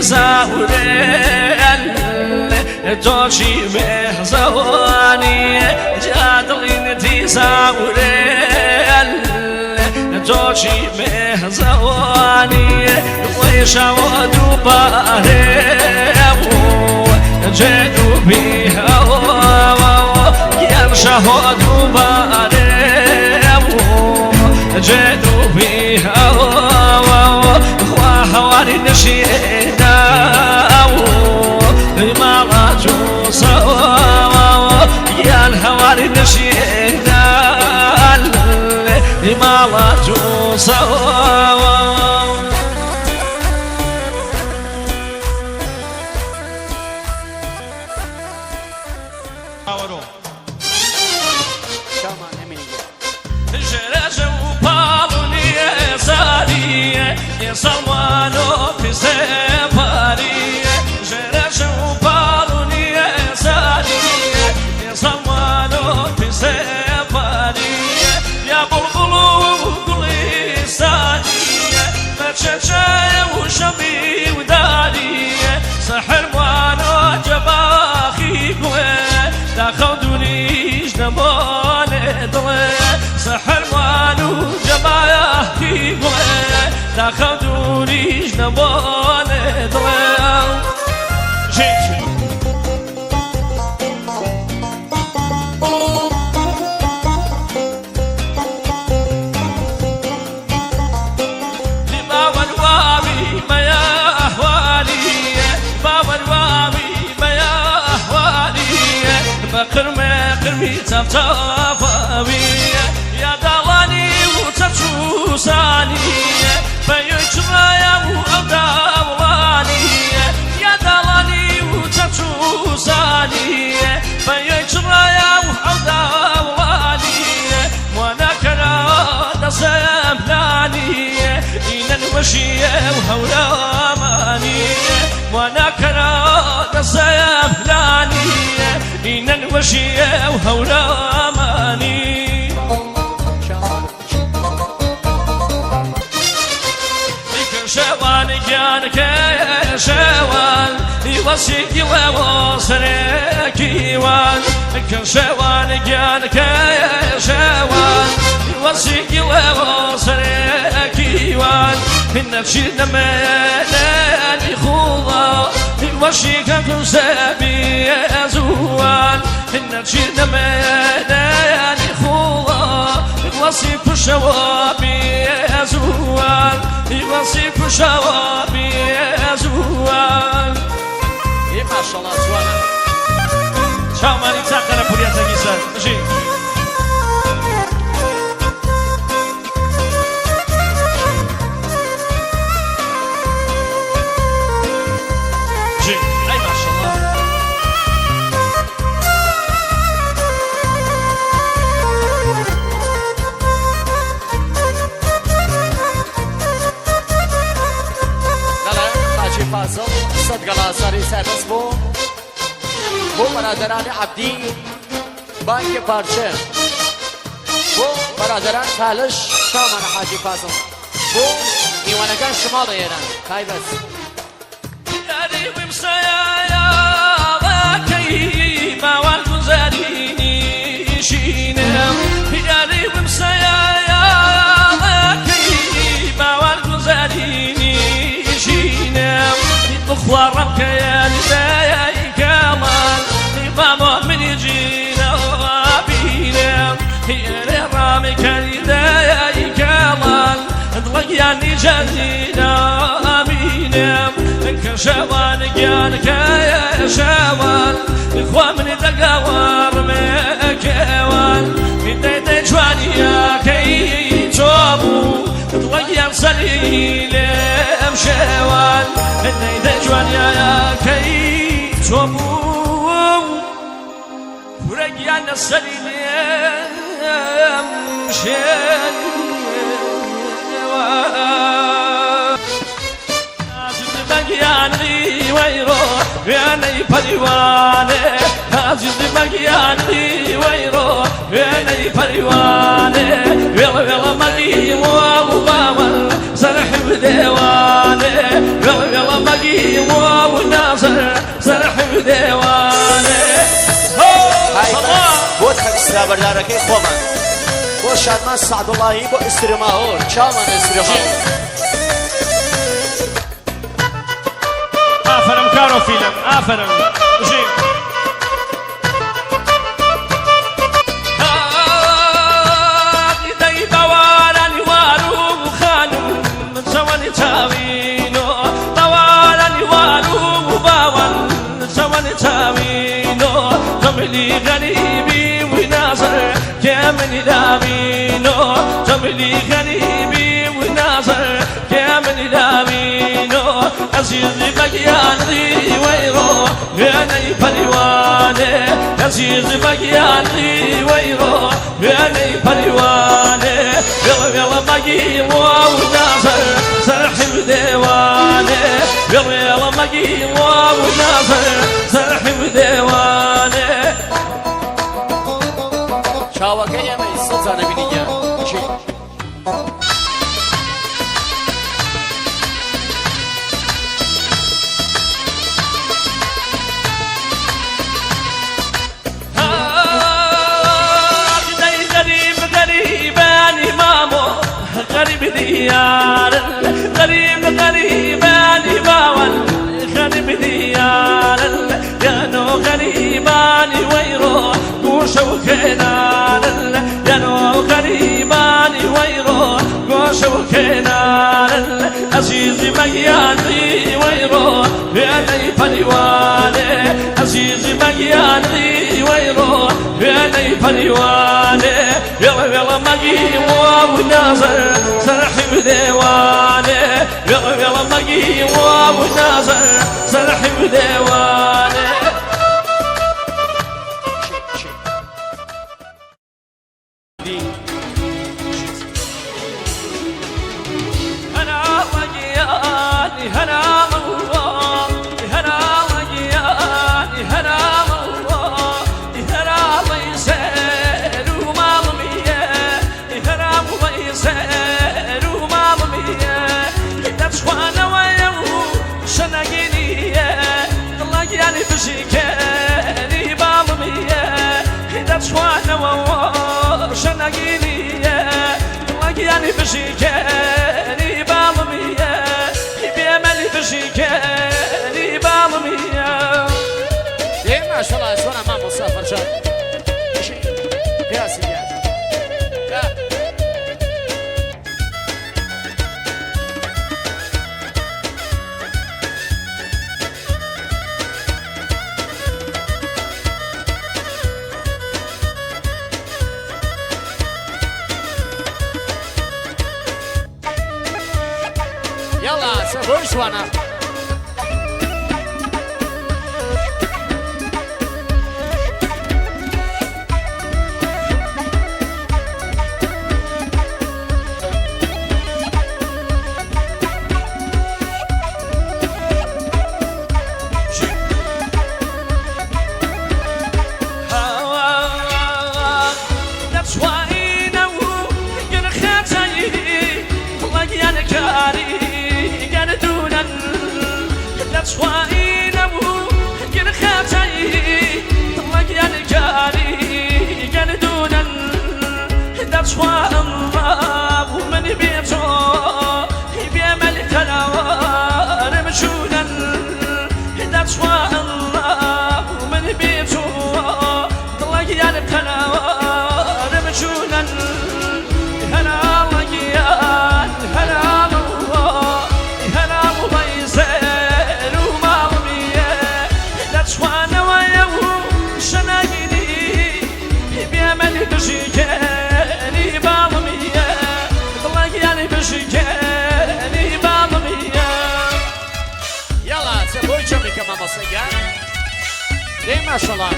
ساورێن تۆشی مێزەوانی جادڵینتی ساورێن تۆشی مێزەوانی وەیشەوە دووبارێ جێدوبی گیان شەهۆ دووبارێ جێدوبی خوا هەواری نشێدا ماڵا جوسەوە گیان هەواری نشێدا ماڵا جوسەوە. تاخەودوریش نەبۆنێ دڵێ. قرمە قرمی چاپچاپاوی یا داوانی و چەچوسانی بەیچڕایە و ئەو داوڵانی یا داوانی و چەچوسانی بەیچڕایە و ئەو داوڵانی وانەکەرا دەسەملانی ئینەن وەشیە و هەورامانی وانەکەرا دەسەملانی ئینەن وەشیە و هەورامانی. شوان گیان شوان وەسیکی لەوە سەرێکیوان شوان گیان شوان وەسیکی لەوە سەرێکیوان نەچی دەمێنی خوڵا وەشیکە کوسەبی زووان نەچی دەمێنی خوڵا وەسی کوشەوە بێزووان وەسی کوشەوە بێزووان. ماشەڵا جوانە چاومانی چاقەرە پوریاتەکی سەر بژی. ئەی ماشەڵا. بەڵێ حاجی فازڵ سەد گەڵاساری سەربەست بۆ بۆ بەرادەرانی عەبدی بانکی پارچە بۆ بەرادەران تالش چاومانە حاجی فازڵ بۆ میوانەکان شماڵ ئێران تایبەت. شوان گیان شوان خوا من دەگەوەڕمێکێوان دەیدەی جوانیەکەی تۆ بوو دڵەگیان سەری لێم شێوان دەیدەی جوانیەکەی تۆ بوو کورەگیان لە سەری لێم شێوان. بەگیانی وەیرۆ وێنەی پەریوانێ عزیز بەگیانی وەیرۆ وێنەی پەریوانێ وێڵە وێڵە مەگی و باوەن سەرح بدێوانێ وێڵە وێڵە. مەگی واو نازر سەرحی دێوانێ. تایبەت بۆ تەکسرا بەردارەکەی خۆمان بۆ شادمان سەعدوڵاهی بۆ ئیسترماهۆر چاومان ئیسترماهۆر. ئافەرم کارۆ فیلم ئافەرم ژی. دەی بەوارانی وار و خانم چەوەنی چاوینۆ بەوارانی وار و باوان چەوەنی چاوینۆ جەملی غەریبی و نازر کێمنی لاوینۆ جەملی غەریبی و نازر کێمنی لاوینۆ عەزیزی بەگیان ڕیوەیڕۆ وێنەی پەریوانێ عەزیزی بەگیان ڕیوەیڕۆ وێنەی پەریوانێ وێڵە وێڵە مەگی واو نازر سەرحی دێوانێ وێڵ وێڵە مەگی واو نازر سەرحی دێوانێ. چاوەکەی ئێمەی سەد نەبینی گیان چی؟ دەی غەریب غەریبانی مامۆ غەریب دیارن غەریب غەریبانی باوەن غەریب دیارن یانۆ غەریبانی وەیڕۆ گۆشە و کێنارن یانۆ غەریبانی وەیڕۆ گۆشە و کێنارن عەزیزی مەگیان وەیڕۆ وێنەی پەریوانێ عەزیزی مەگیان وەیڕۆ وێنەی پەریوانێ وێڵە وێڵە مەگی واو نازر سەرحی دێوانێ وێڵە وێڵە مەگی واو نازر سەرحی دێوانێ. چی؟ هەنا وەگیانی هەنا هەنا وەگیانی هەنا هەنا وەیسەر و ماڵمیە هەنا وەیسەر و ماڵمیە دەچوانەوەیە و شەنەگینیە دڵگیانی بژیکەری باڵمیە دەچوانەوە شەنەگینیە دڵگیانی بژیکەری باڵمیە بێمەلی بژیکەری باڵمیە. دێ ماشەڵا سۆنا مامۆستا فەرشاد چی؟ قیاسی گیان یا. یاڵا سەبۆی شوانە. دەچوانە و گرخەچەی دڵگیان کاری گەردوونن دەچوانە و گرخەچەی دڵگیان کاری گەردوونن دەچوانم و من بێچۆ بێمەل تەناوارم چوونن دەچوانم و من بێچۆ دڵگیان تەناوارم چوونن هەنا وەگیان هەنا هەنا وەیسەر و ماڵمیە دەچوانەوەیە و شەنەگینی بێمەل بژیکەری باڵمیە دڵگیانی بژیکەری باڵمیە. یاڵا سەبۆی چەمیکە مامۆستا گیان. دێ ماشەڵا.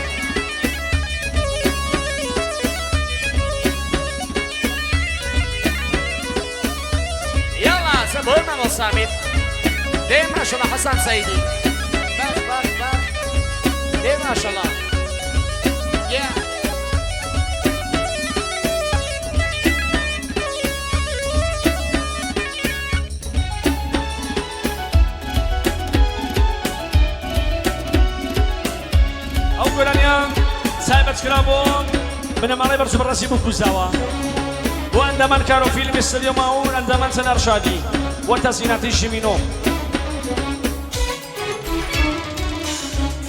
یاڵا سەبۆی مامۆستا ئەمیر. دێ ماشەڵا حەسان سەیدی. باخ باخ باخ. دێ ماشەڵا. یا. تایبەت کرا بۆ بنەماڵەی بەرز و بەڕێزی بووک و زاوا بۆ ئەندامان کارۆ فیلمی ستۆدیۆ ماوور ئەندامان چەنار شادی و تەزیناتی ژیمینۆ.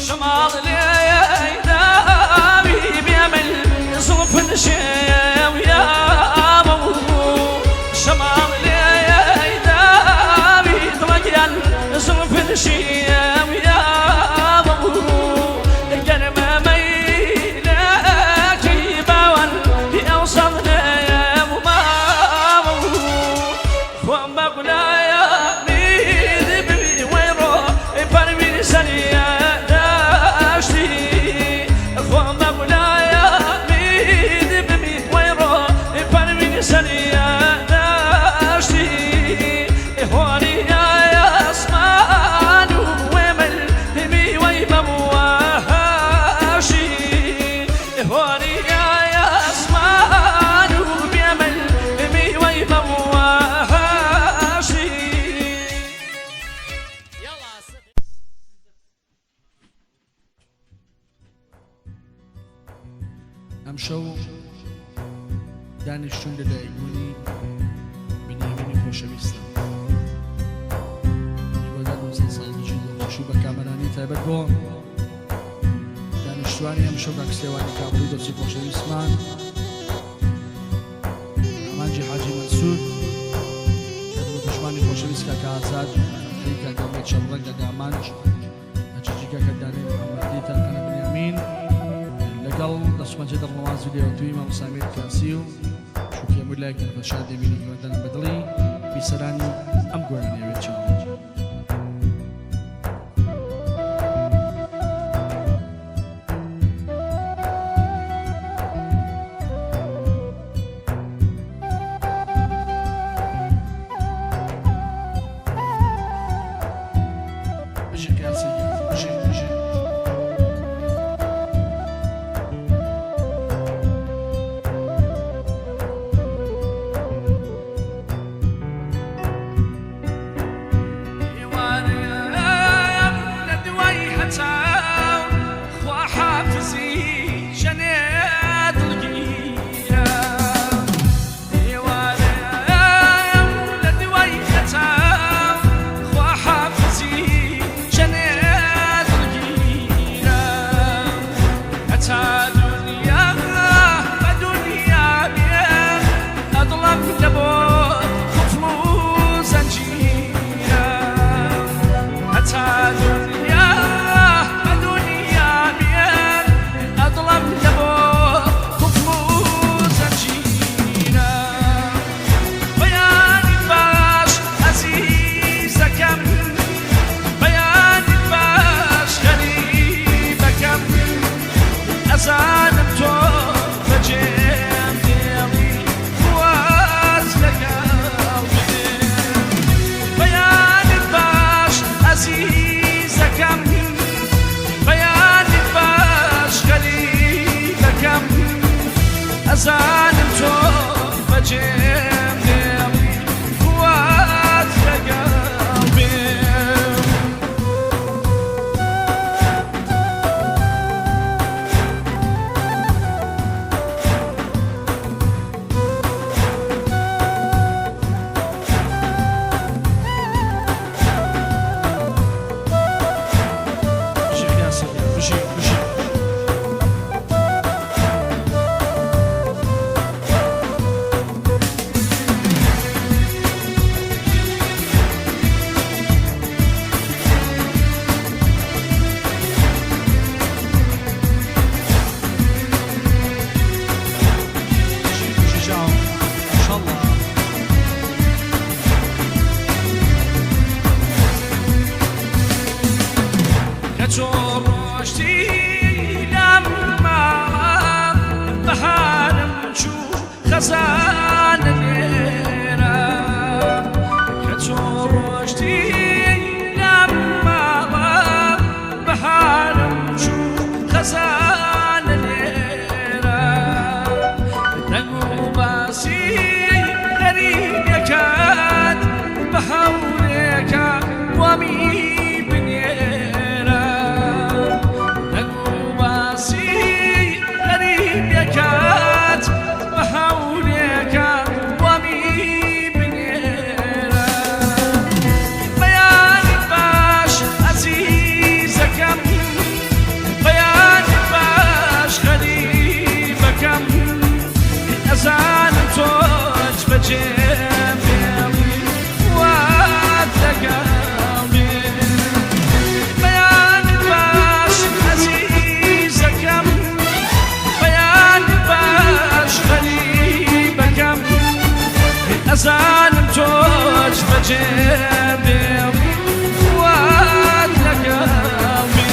شەماڵ لێی داوی بێمل زوڵف نشێو یاوە و شەماڵ لێی داوی دڵەگیان زوڵف نشێو یاوە و گەرمە مەیلەکەی باوان ئەوساڵ نێو ماوە و خۆم بە گولایە میری ببی وەی ڕۆ پەروین سەریە داشتی خۆم بە گولایە میری ببی وەی ڕۆ پەروین سەریە داشتی هۆری ئاسمان و وێمل میوەی بەبووە هاشی هۆری ئاسمان و بێمل میوەی بەبووە هاشی. ئەمشەو دانیشتوون لە دایکبوونی بنیامینی خۆشەویستم. هیوادارم سەد ساڵ بژین بە خۆشی و بە کامەرانی. تایبەت بۆ دانیشتوانی ئەمشەو کاک سێوانی کابڵی دۆستی خۆشەویستمان، ئامانجی حاجی مەنسوور، دەدمە خۆشەویست کاکە ئازاد فەتحی، کاکە ئومێد شەڕڕەنگ، کاکە ئامانج هەچیجی، کاکە دانەی محەممەدی، تاقانە بنیامین، لەگەڵ دەستمەجێ دڵنەوازی لێوەتووی مامۆستا ئەمیر کاسی و شوکی هەموو لایەکتان خۆشحاڵ دەبین و هیوادارم بە دڵی بیسەرانی ئەم گۆرانیە بێت. چاوەڕێ. بژی قیاسی گیان، بژی بژی. ئێوارەم لە دوای هەتاو خواحافزی ژەنێ دڵگیرە ئێوارەم لە دوای هەتاو خواحافزی ژەنێ دڵگیرە هەتا دنیا بە دنیا بێ ئەدڵم لە بۆ قفڵ و زەنجیرە هەتا دنیا بە دنیا بێ ئەدڵم لە بۆ قفڵ و زەنجیرە بەیانی باش ئەزیزەکەم بەیانی باش غەریبەکەم ئەزانم تۆ بەجێم دێڵی خواز لەگەڵ بێ بەیانی باش ئەزیزەکەم بەیانی باش غەریبەکەم ئەزانم تۆ بەجێم دێڵی خواز لەگەڵ بێ. بژی قیاسی گیان، بژی بژی. بژی بژی چاو ئینشەڵڵا. کە تۆ ڕۆشتی لەم ماڵە بەهارم چوو خەزانە لێرە کە تۆ ڕۆشتی لەم ماڵە بەهارم چوو خەزانە لێرە دەنگ و باسی غەریبەکان بە هەورێکە بۆمی بنێرە دەنگ و باسی بەجێم بێڵی وات لەگەڵ بێ. بەیانت باش ئەزیزەکەم، بەیانت باش غەریبەکەم، ئەزانم تۆش بەجێم بێڵی وات لەگەڵ بێ.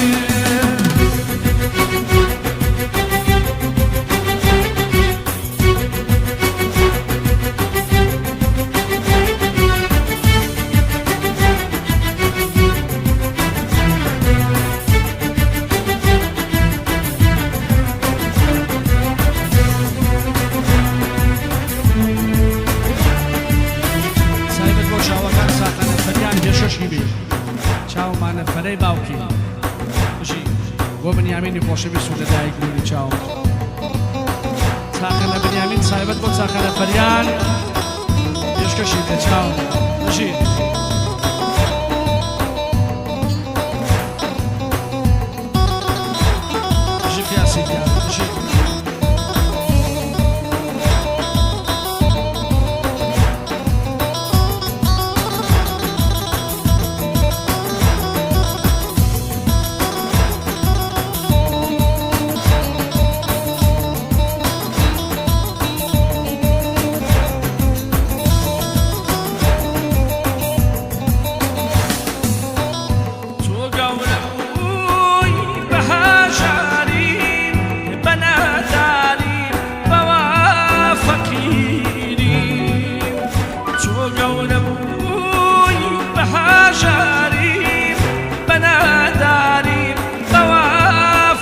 تایبەت بۆ چاوەکان ساقانە فەریان پێشەشی بێ چاومانە فەرەی باوکی بژی بۆ بنیامینی خۆشەویست و لەدایک بوونی چاوم چاخەنە بنیامین تایبەت بۆ چاخەنە فەریان پێشکەشی بێ چاوم بژی. بژی پیاسی گیان بژی. تۆ گەورە بووی بە هەژاری، بە ناداری، بەوا فەقیری. تۆ گەورە بووی بە هەژاری، بە ناداری، بەوا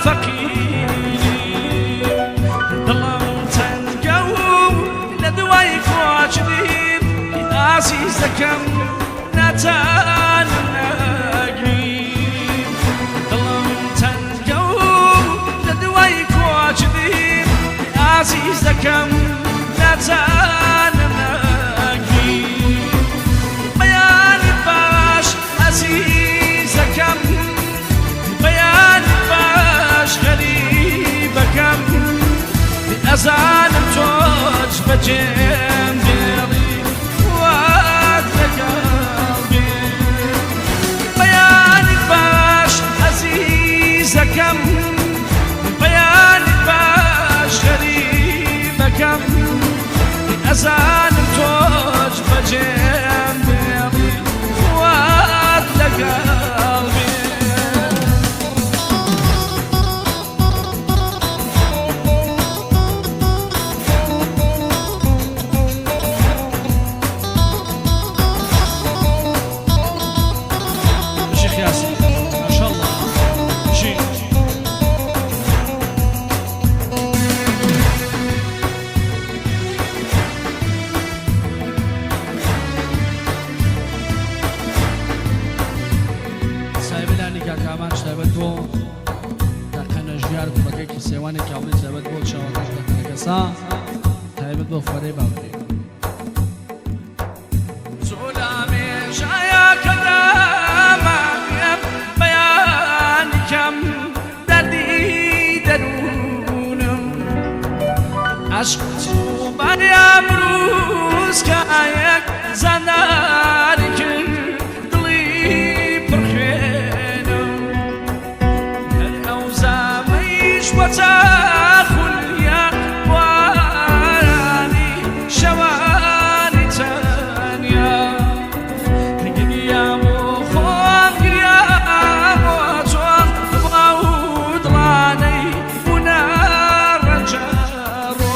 فەقیری. دڵم تەنگە و لە دوای کۆچدیم، ئازیزەکەم ناتانم نەگریم. دڵم تەنگە و لە دوای کۆچدیم، ئازیزەکەم ناتانم نەگریم. بەیانت باش ئەزیزەکەم، بەیانت باش غەریبەکەم، ئەزانم تۆش بەجێم بێڵی وات لەگەڵ بێ. بەیانت باش ئەزیزەکەم، بەیانت باش غەریبەکەم، ئەزانم تۆش بەجێم بێڵی وات لەگەڵ بێ. بژی خیاسی ماشاءالله بژی. سایبەلانی کاکامان تایبەت بۆ تاقەنە ژیار کوڕەکەی کیسێوانی کاوڵی تایبەت بۆ چاوەکەش تاقەنەکەسا تایبەت بۆ فەرەی باوەری. زۆلامێژایە کە دامایم بەیانی کەم دەردی دەروونم، عەشق چووبانیا بروسکایەک زاناری کرد دڵی پڕخوێنم. هەر ئەو زامەیش وەچاخولیا بوارانی شەوانی تەنیا، گریام و خۆم گریام و چۆن بڵاو دڵانەی بوونە ڕەنجەڕۆ.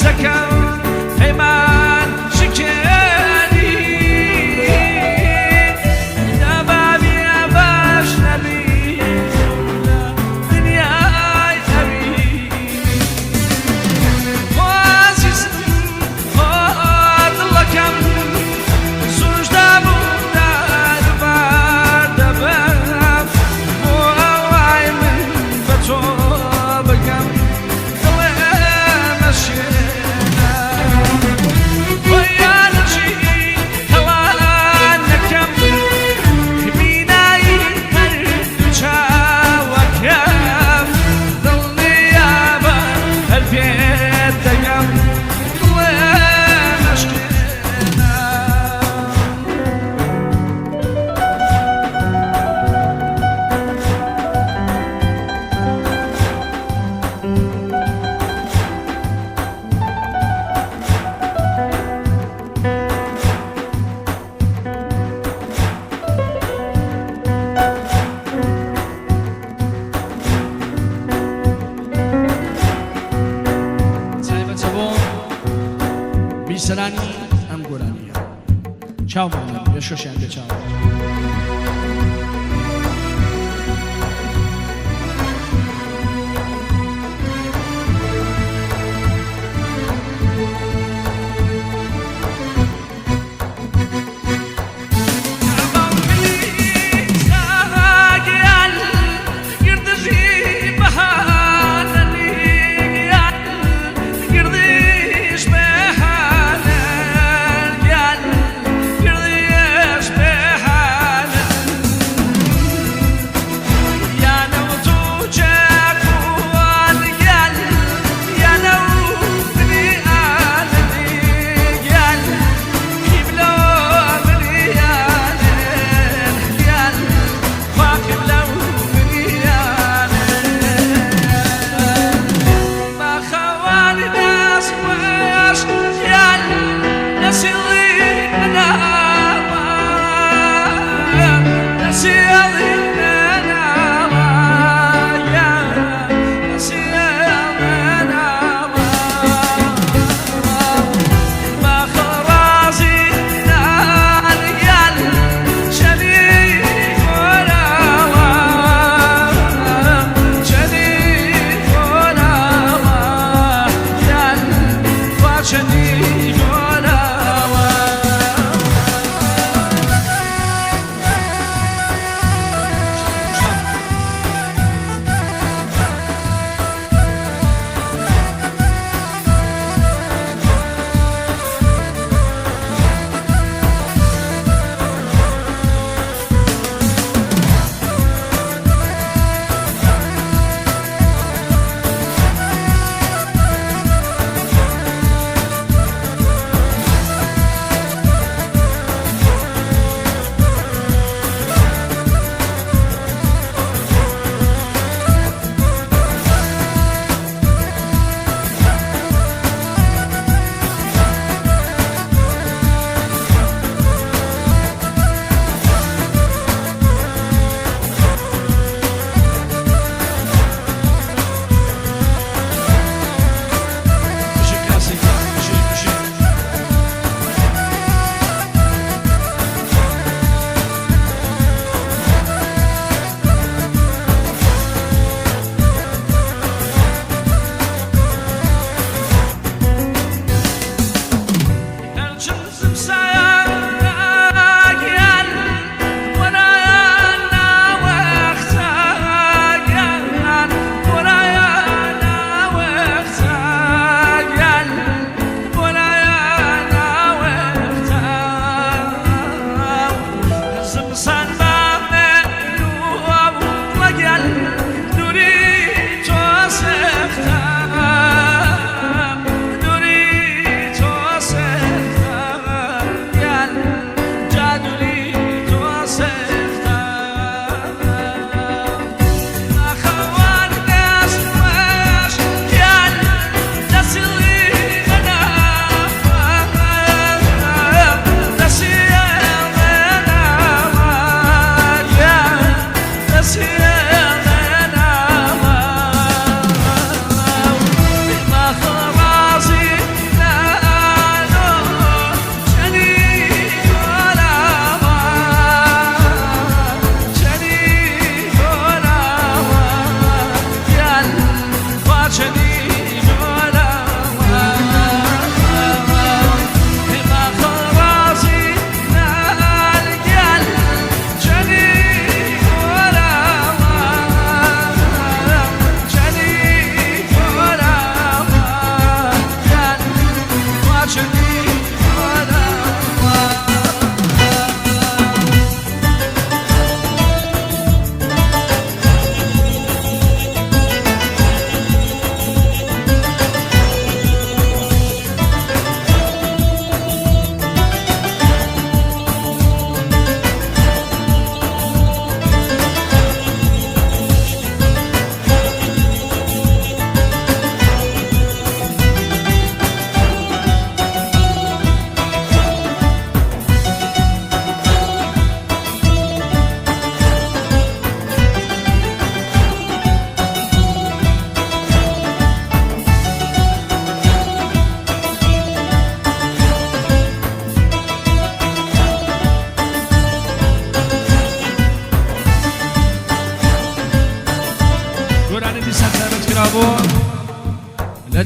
ئازیزەکەم پەیمان شکێنی دەبابی ئەباش نەبی لە دنیای ئەوی خۆ ئازیزم خۆ دڵەکەم سوژدە بوو دەربار دەبم بۆ ئەوای من بە تۆ بگەم دڵێ مەشکێنە خۆیانەچی هەڵان نەکەم بینایی هەر چاوەکەم دڵنیابە هەر پێت دەگەم دڵێ مەشکێنە. تایبەتە بۆ بیسەرانی ئەم گۆرانیە چاومان لە شەشیان بێ چاوە.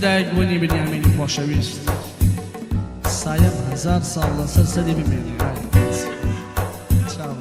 لەدایکبوونی بنیامینی خۆشەویست سایەم هەزار ساڵ لەسەر سەری بمێنێ. چاو.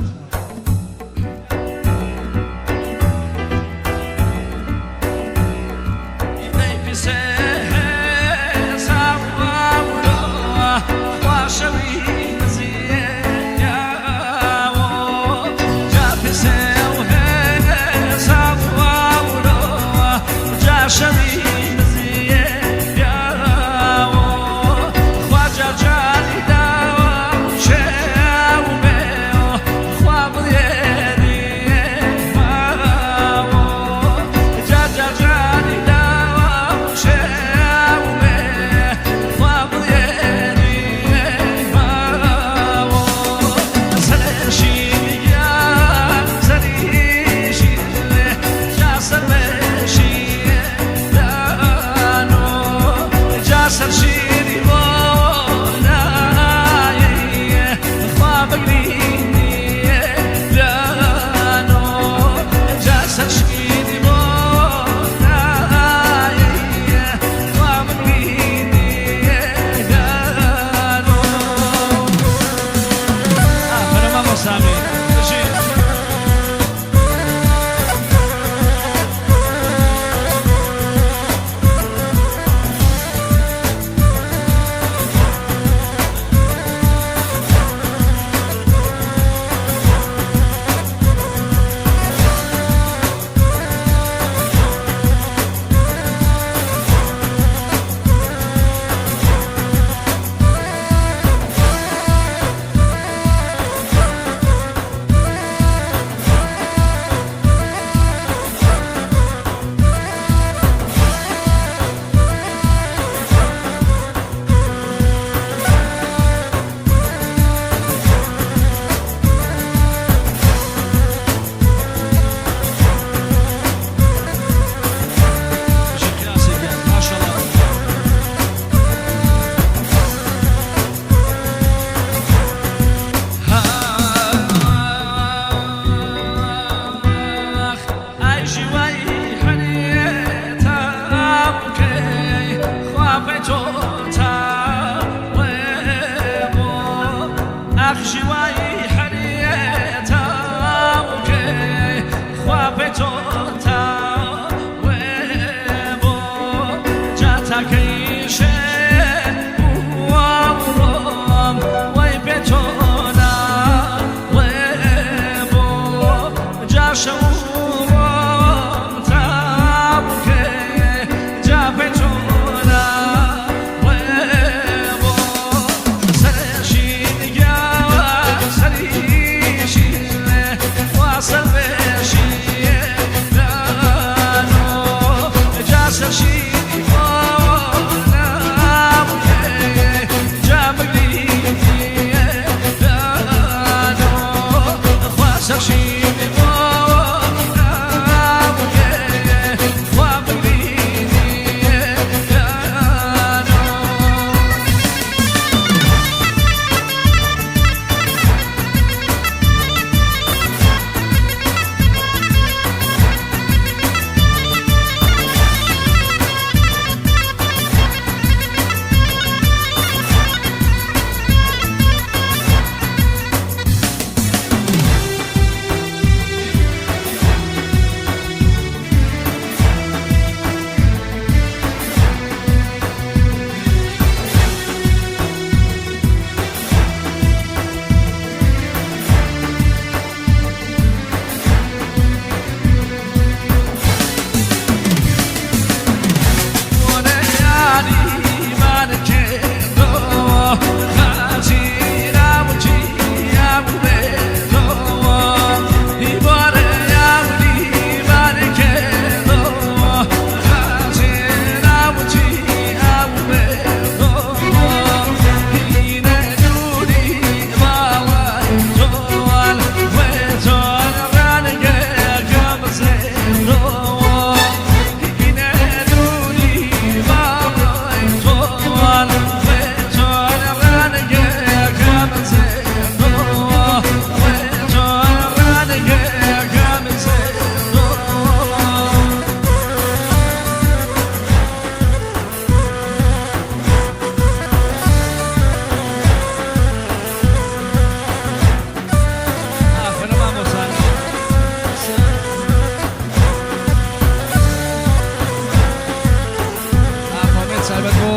تایبەت بۆ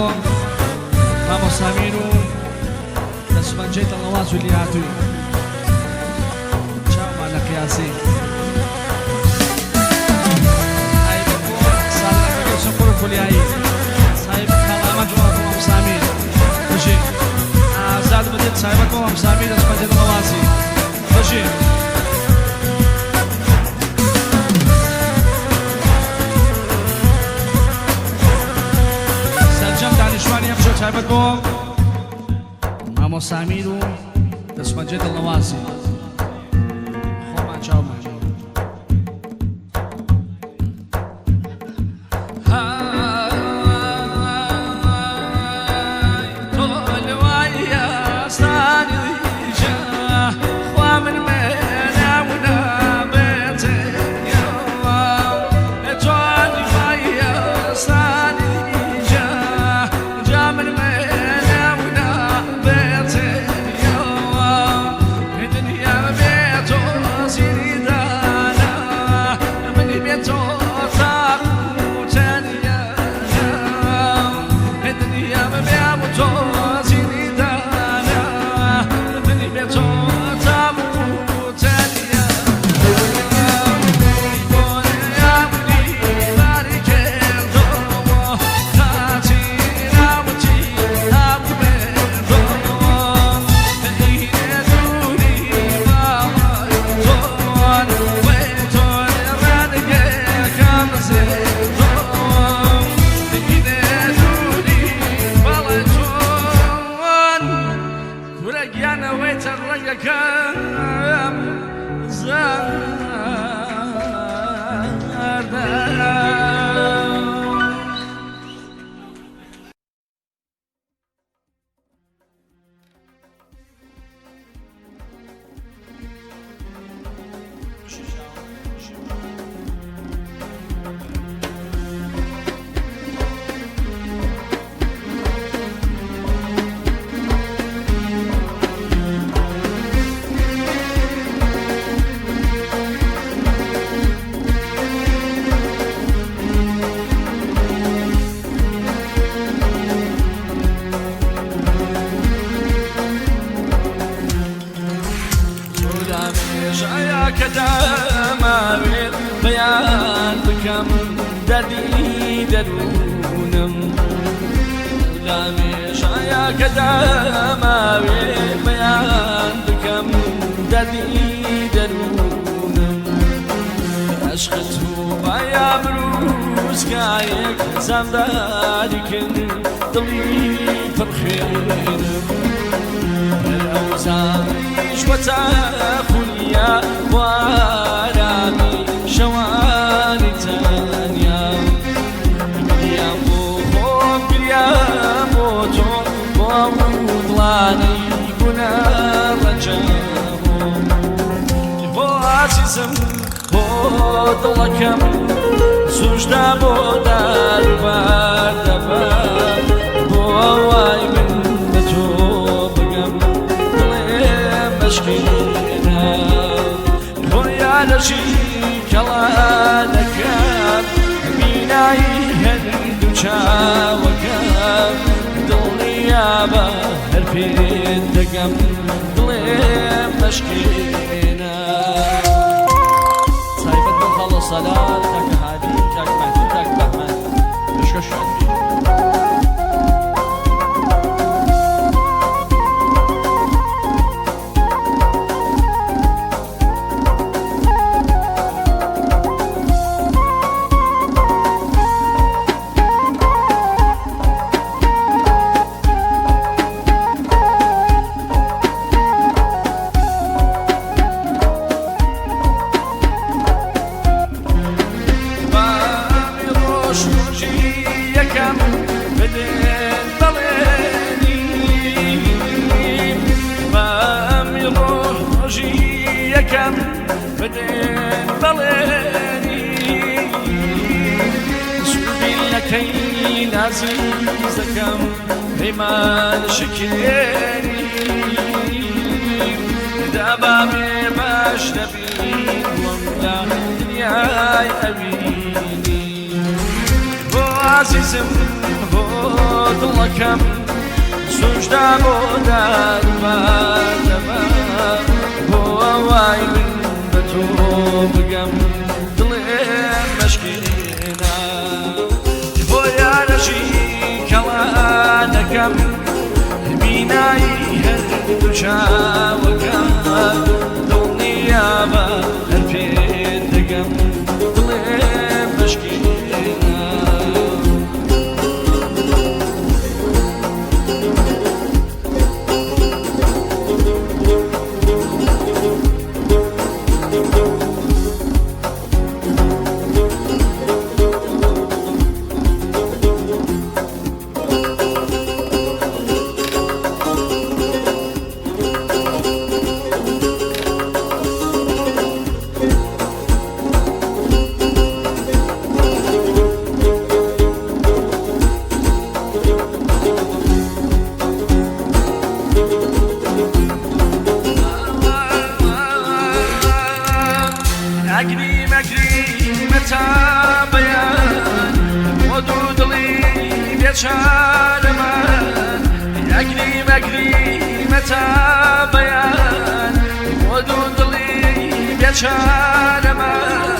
مامۆستا میر و دەستپەنجەی دڵنەواز و لێهاتووی چاومان لە قیاسی. تایبەت بۆ سالارەکەی سوقر و خولیایی تایبەت خاڵ ئامانج و مامۆستا میر. بژی ئازاد بدێت تایبەت بۆ مامۆستا میر دەستپەنجەی دڵنەوازی. بژی. سەرجەم دانیشتوانی ئەم شەو تایبەت بۆ مامۆستا میر و دەستپەنجەی دڵنەوازی خۆمان چاومان. ئازیزم بۆ دڵەکەم سوژدا بۆ دادمادەمە بۆ ئەوای من بە تۆ بگەم دڵێ مەشکێنە بۆ یارەژی کەڵانەکەم بینایی هەردوو چاوەکەم دڵنیابە هەر پێت دەگەم دڵێ مەشکێنە. ئەگری مەگری مەتا بەیان بۆ دوو دڵی بێچارەمان ئەگری مەگری مەتا بەیان بۆ دوو دڵی بێچارەمان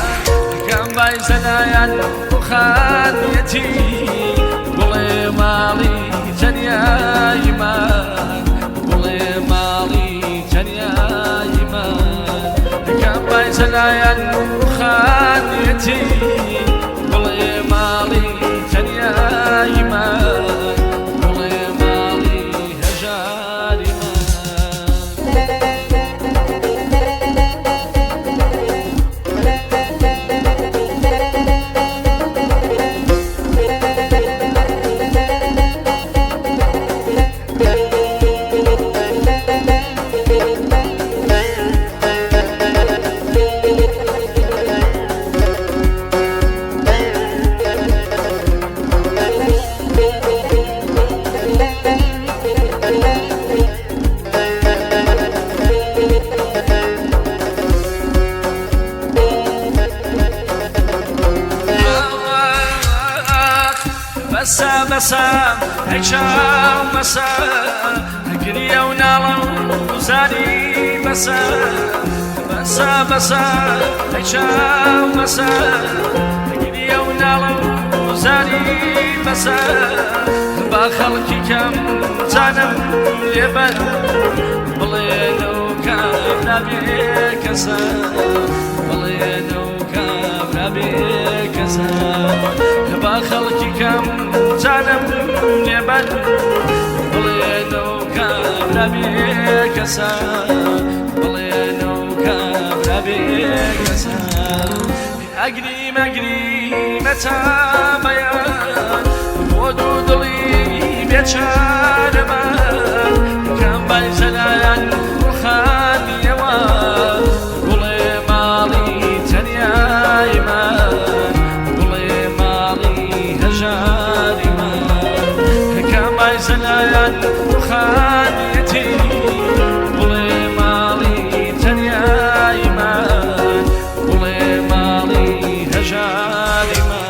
کەم بای زەلایان بخانیەتی بڵێ ماڵی تەنیاییمان بڵێ ماڵی تەنیاییمان کەم بای زەلایان بخانیەتی بڵێ ماڵی تەنیاییمان بڵێ ماڵی هەژاریمان. بەسە بەسە ئەی چاو بەسە گریە و ناڵە و زاری بەسە بەسە بەسە ئەی چاو بەسە گریە و ناڵە و زاری بەسە با خەڵکی کەم جانم لێبەر بڵێنە و کابرا بێکەسە بڵێنە و کابرا بێکەسە با خەڵکی کەم جانم لێبەر بڵێنە و کابرا بێکەسە بڵێنە و کابرا بێکەسە ئەگری مەگری مەتا بەیان بۆ دوو دڵی بێچارەمان کەم بای زەلایان ڕوخانیەوە گوڵێ ماڵی تەنیاییمان گوڵێ ماڵی هەژاریمان کەم بای زەلایان ڕوخانیەتی گوڵێ ماڵی تەنیاییمان گوڵێ ماڵی هەژاریمان.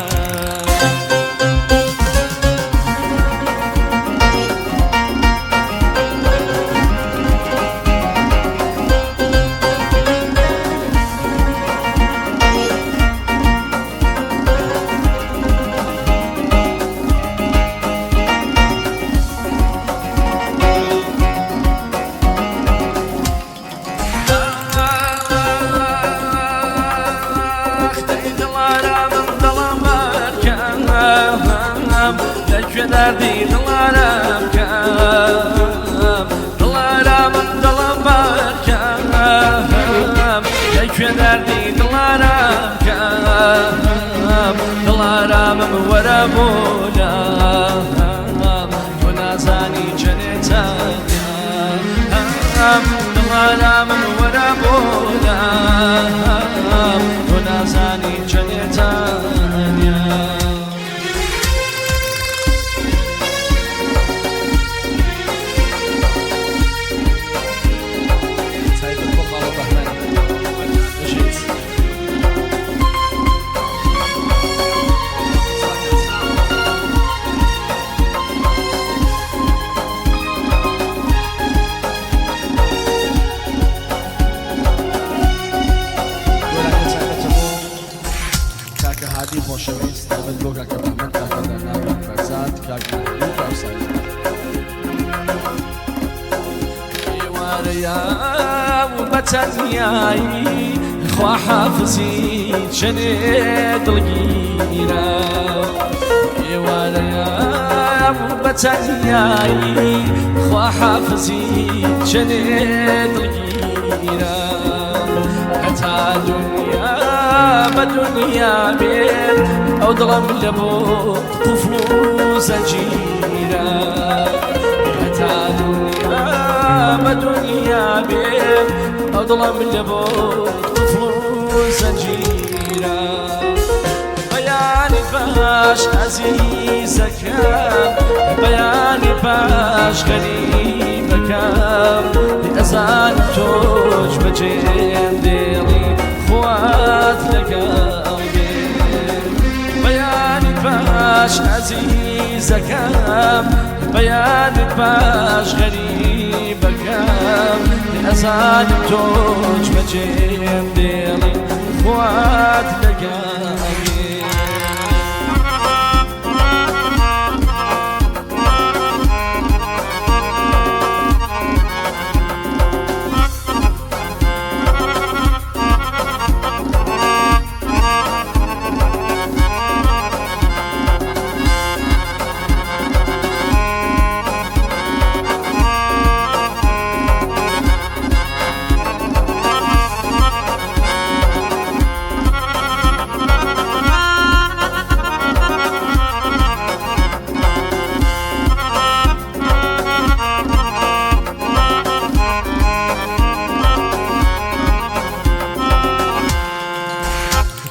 لەکوێ داردی دڵارام کەم دڵارامم دڵم بارکەم لەکوێ داردی دڵارام کەم دڵارامم وەرە بۆ لام تۆ نازانی چەنێ تەنیام دڵارامم وەرە بۆ لام تۆ نازانی چەنێ تەنیام. تایبەت بۆ خاڵە بەهمەن بژیت. بە تەنیایی خواحافزی چەنێ دڵگیرە ئێوارەیام بە تەنیایی خواحافزی چەنێ دڵگیرە هەتا دنیا بە دنیا بێت ئەو دڵم لە بۆ قفڵ و زەنجیرە هەتا دنیا بە دنیا بێت ئەو دڵم لە بۆ قفڵ و زەنجیرە بەیانی باش ئەزیزەکەم بەیانی باش غەریبەکەم ئەزانم تۆش بەجێم دێڵی خوات لەگەڵ بێ بەیانی باش ئەزیزەکەم بەیانی باش غەریبەکەم ئەزانم تۆش بەجێم دێڵی خوات لەگەڵ بێ.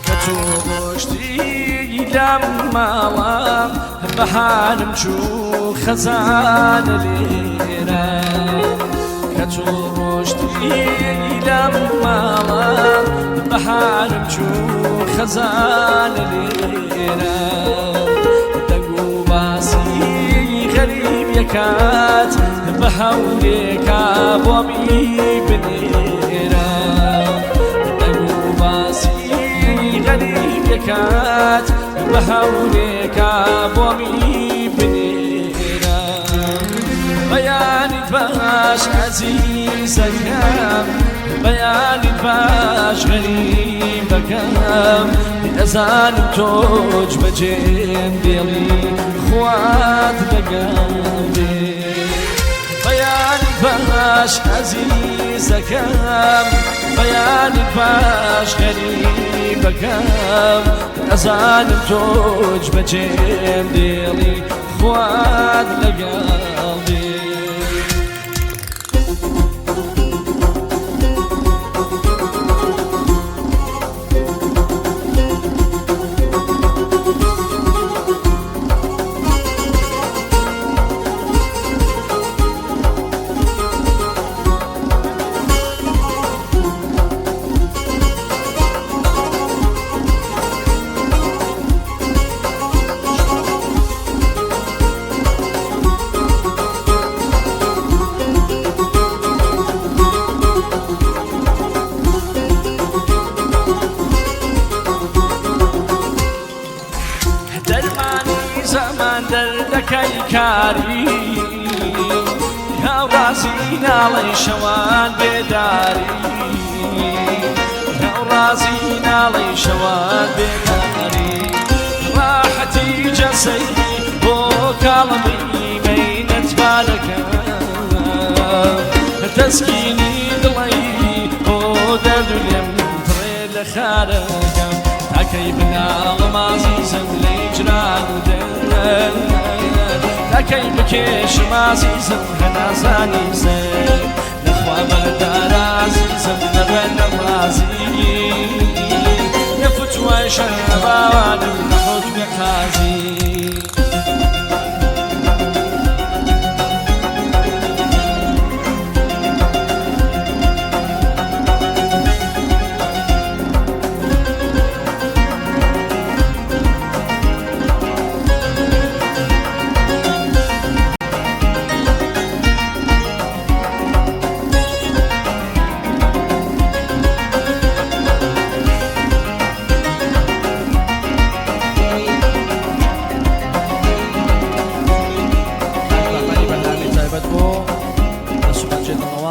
کە تۆ ڕۆشتی لەم ماڵم بەهارم چوو خەزانە لێرە کە تۆ ڕۆشتی لەم ماڵم بەهارم چوو خەزانە لێرە دەنگ و باسی غەریب یەکات بە هەولێکا بۆمی بنێرە دەنگ و باسی غەریب یەکات بە هەولێکا بۆمی بنێرە بەیانیت باش ئەزیزەکەم بەیانیت باش غەریبەکەم ئەزانم تۆش بەجێم دێڵی خوات لەگەڵ بێ بەیانیت باش ئەزیزەکەم بەیانیت باش غەریبەکەم ئەزانم تۆش بەجێم دێڵی خوات لەگەڵ بێ. دەرمانی زەمان دەردەکەی کاری هاوڕازی ناڵەی شەوان بێداری هاوڕازی ناڵەی شەوان بێداری ڕاحەتی جەسەی بۆ کاڵمی مەینەت بالەکەم تەسکینی دڵی بۆ دەرد و لێم پڕێ لە خارەکەم تاکەی بناڵم ئازیزم لێی جران و دەر تاکەی بکێشم ئازیزم هەنازانی سەر لەخوا بەردار ئازیزم نەبە نەڕازی لە فتوای شەباوانم لە حوکمی قازی.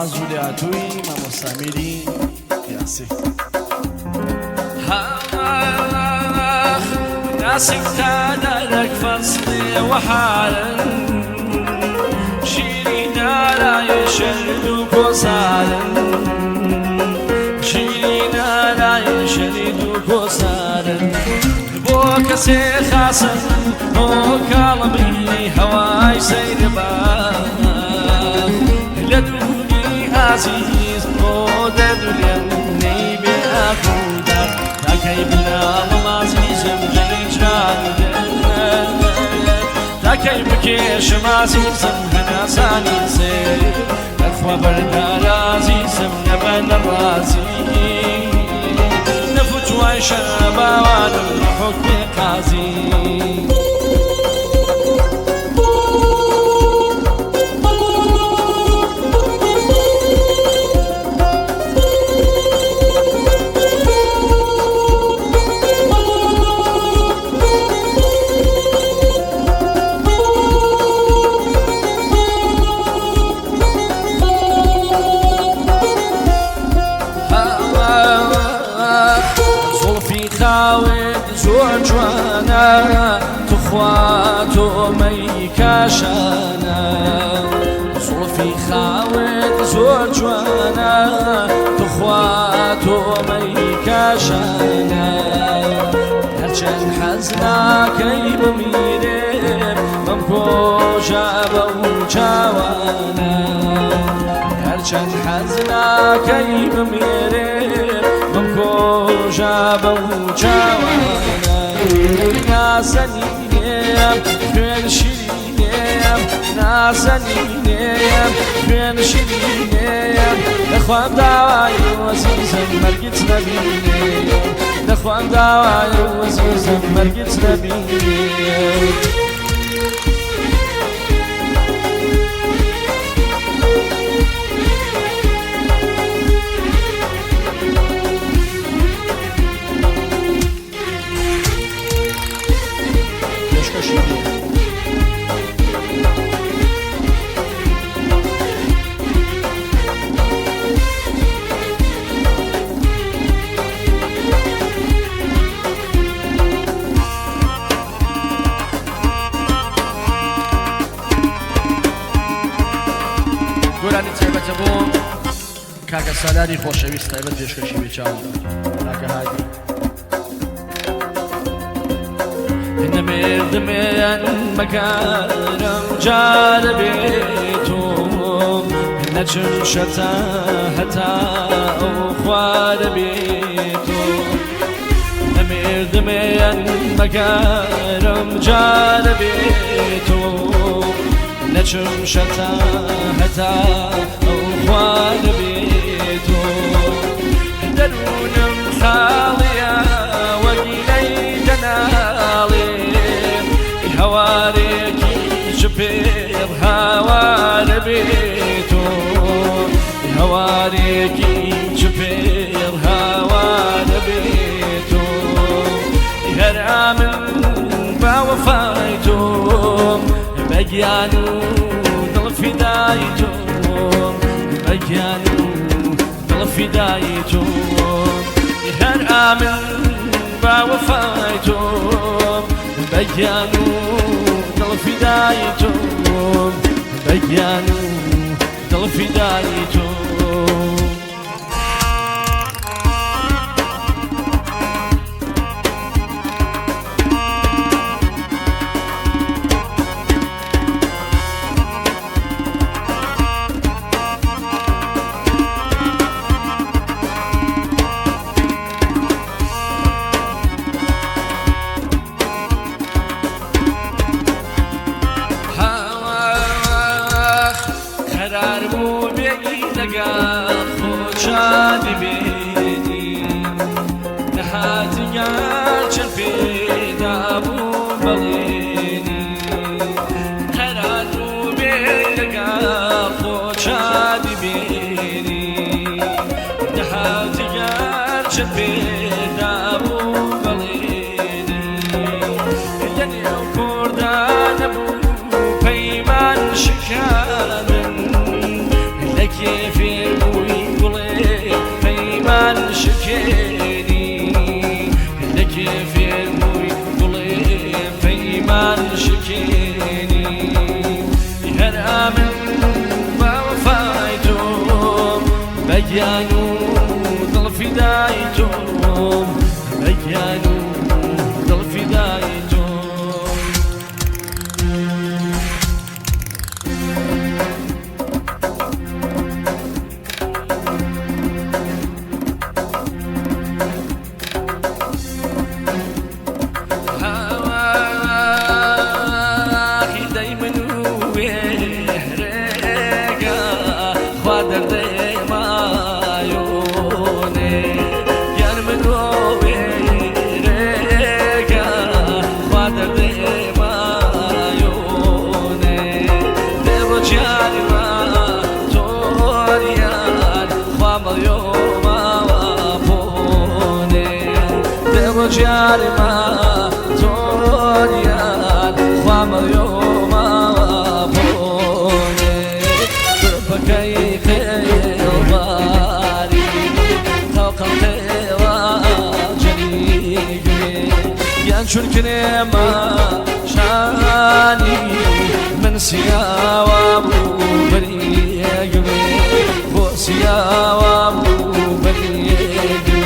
دڵنەواز و لێهاتووی مامۆستا میری قیاسی. ئاخ ناسک تا دەرەک فەسڵێ وەهارن شیری نارای شەرد و کۆسارن شیری نارای شەرد و کۆسارن بۆ کەسێ خاسن بۆ کاڵبی هەوای سەیربان لە دووری ئازیز بۆ دەردولێم نەیبێ ئاخودار تاکەی بناڵم ئازیزم جەیجان تاکەی بکێشم ئازیزم هەناسانی سێ دەخوا بەردار ئازیزم نەبە نەڕازی نەفوتوای شەباوانم لە حوکمی قازی. زوڵفی خاوێت زۆر جوانە توخوا تۆ مەیکاشانە زوڵفی خاوێت زۆر جوانە توخوا تۆ مەیکاشانە هەرچەند حەز ناکەی بمیرێم بەم کۆژە بەو چاوانە هەرچەند حەز ناکەی بمیرێم بەم کۆژە بەو چاوانە نازەنینێم خوێن شیرینێم نازەنینێم خوێن شیرینێم دەخوام داوای وەزیزم مەرگت نەبینێم دەخوام داوای وەزیزم مەرگت نەبینێم. پێشکەشی بێ. گۆرانی تایبەتە بۆ کاکە سالاری خۆشەویست تایبەت پێشکەشی بێچاو کاکە هادی. نەمێردمێن مەکارم جارە بێت و نەچم شەتا هەتا ئەو خوارە بێت و نەمێردمێن مەکارم جارە بێت و نەچم شەتا هەتا ئەو خوارە بێت و دەروونم خاڵیە وەگیلەی دەناڵێ هەوارێکی جپێر هاوارە بێت و هەوارێکی جپێر هاوارە بێت و هەر ئامن باوەفای تۆ بەگیان و دڵ فیدای تۆ بەگیان و دڵ فیدای تۆ هەر ئامن باوەفای تۆ بەگیان و دڵ فیدای تۆ بەگیان و دڵ فیدای تۆ. هاواخ قەرار بوو بێگی لەگا خۆچانی بێنی نەهاتیگار چەند پێدا بوو بەڵێنی قەرار بوو بێ لەگا خۆچانی بێنی نەهاتیگار چەند پێدا بوو بەڵێنی لەنێو کوردانە بوو پەیمان شکانن لە کێفێ گیان و دڵ فیدای تۆم، بە گیان و دڵ فیدای تۆم. هاواخی دەی من و وێرێگا خوا دەردێ مایۆنێ گیان من و وێرێگا خوا دەردێ مایۆنێ دێڕۆ گیانی ما تۆریان خوا مەڵیۆ ماوە پۆنێ دێڕۆ گیانی ما تۆریان خوا مەڵیۆ ماوە پۆنێ درپەکەی خێڵباری تاوقەڵ خێوا جەریگرێ یان چونکنێمە شانی من سیاوە بوو بەریەگرێ بۆ سیاوە بوو بەریەگرێ.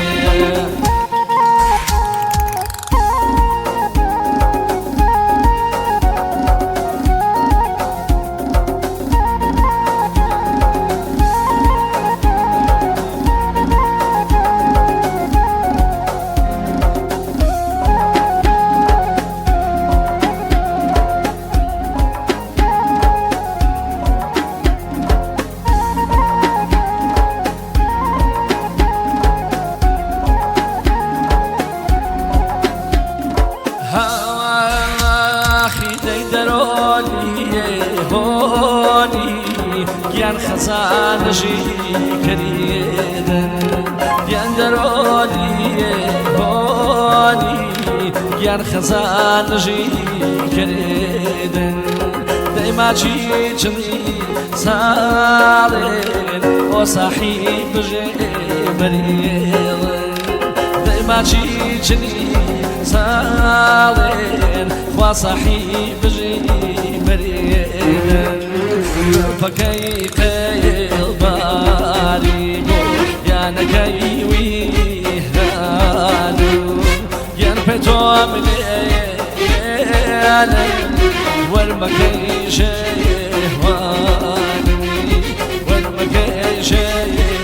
هاواخی دەی دەرۆنی هۆنی گیان خەزان ژی کەریدن گیان دەرۆنی هۆنی گیان خەزان ژی کەریدن دەی ماچی چنی ساڵێن ئۆ ساحی بژێ بەریڵن دەی ماچی چنی ساڵێن خوا ساحی بژی بەریدن پەکەی قێڵباری گۆ یانەکەی ویهرانو گیان پێ تۆ منێنە وەرمەکەی شێوانی وەرمەکەی شێوانی.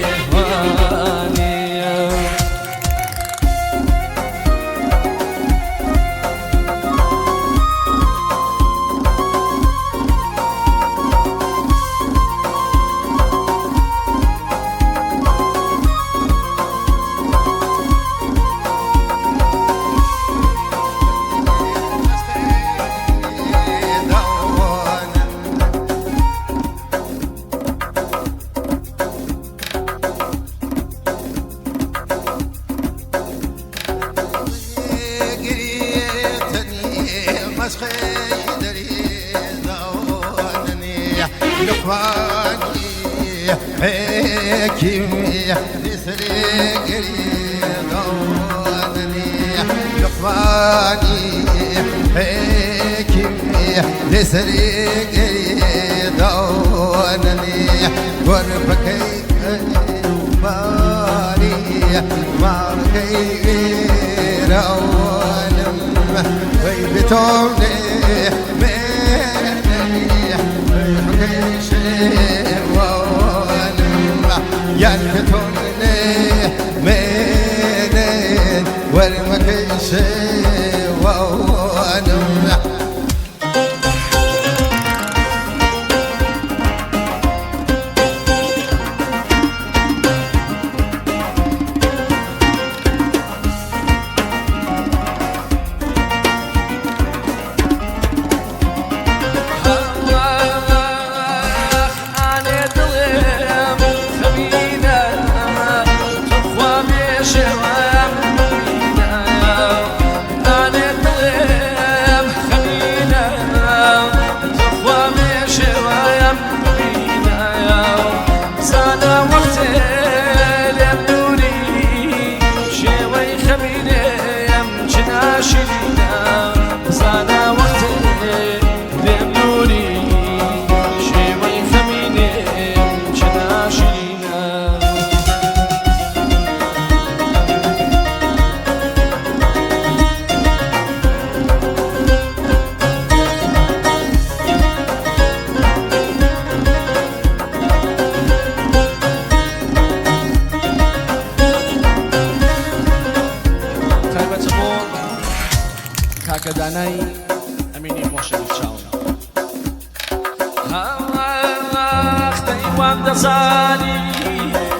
وام دەزانی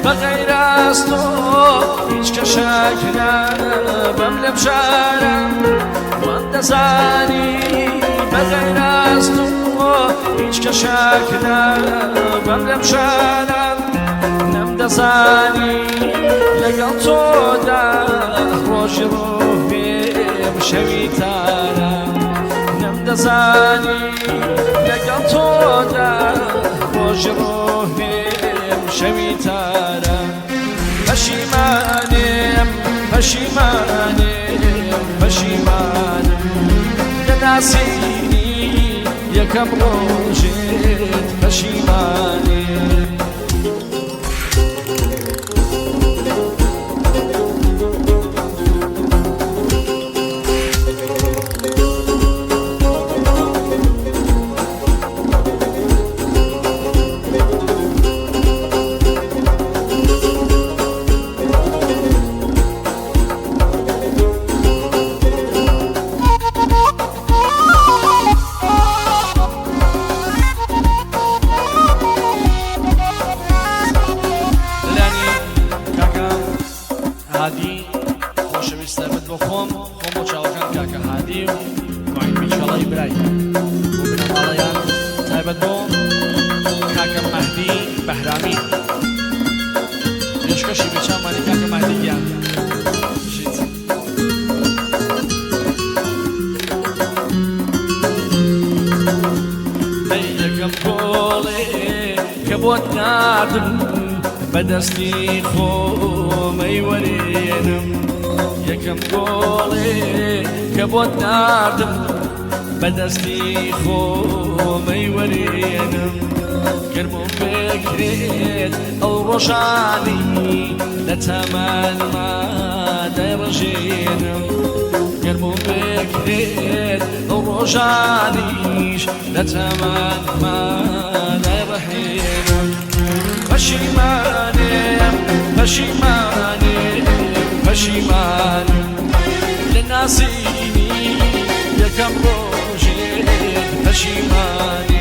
بە غەیرەز تۆ هیچ کەشەک نابم لەم شارە وام دەزانی بە غەیرەز تۆ هیچ کەشەک نابم لەم شارە نەمدەزانی لەگەڵ تۆدا ڕۆژی ڕۆبێم شەوی تارە نەمدەزانی لەگەڵ تۆدا ڕۆژی ڕۆبێم شەوی تارە پەشیمانێم پەشیمانێم پەشیمانم لە ناسینی یەکەم ڕۆژێت پەشیمانێم. لانی کاکە هادی خۆشەویست تایبەت بۆ خۆم خۆم بۆ چاوەکان کاکە هادی و معین میچەڵی برای بۆ بنەماڵەیان تایبەت بۆ کاکە مەهدی بەهرامی پێشکەشی بێچاومانی کاکە مەهدی گیان بژیت. ئەی یەکەم گۆڵێ کە بۆت ناردم بەدەستی خۆمەی وەرێنم یەکەم گۆڵێ کە بۆت ناردم بەدەستی خۆمەی وەرێنم گەر بۆم بکرێت ئەو ڕۆژانی لە تەمەنما دەڕژێنم گەر بۆم بکرێت ئەو ڕۆژانیش لە تەمەنما دەڕحێنم پەشیمانێم پەشیمانێم پەشیمانم لە ناسینی یەکەم ڕۆژێت پەشیمانێم.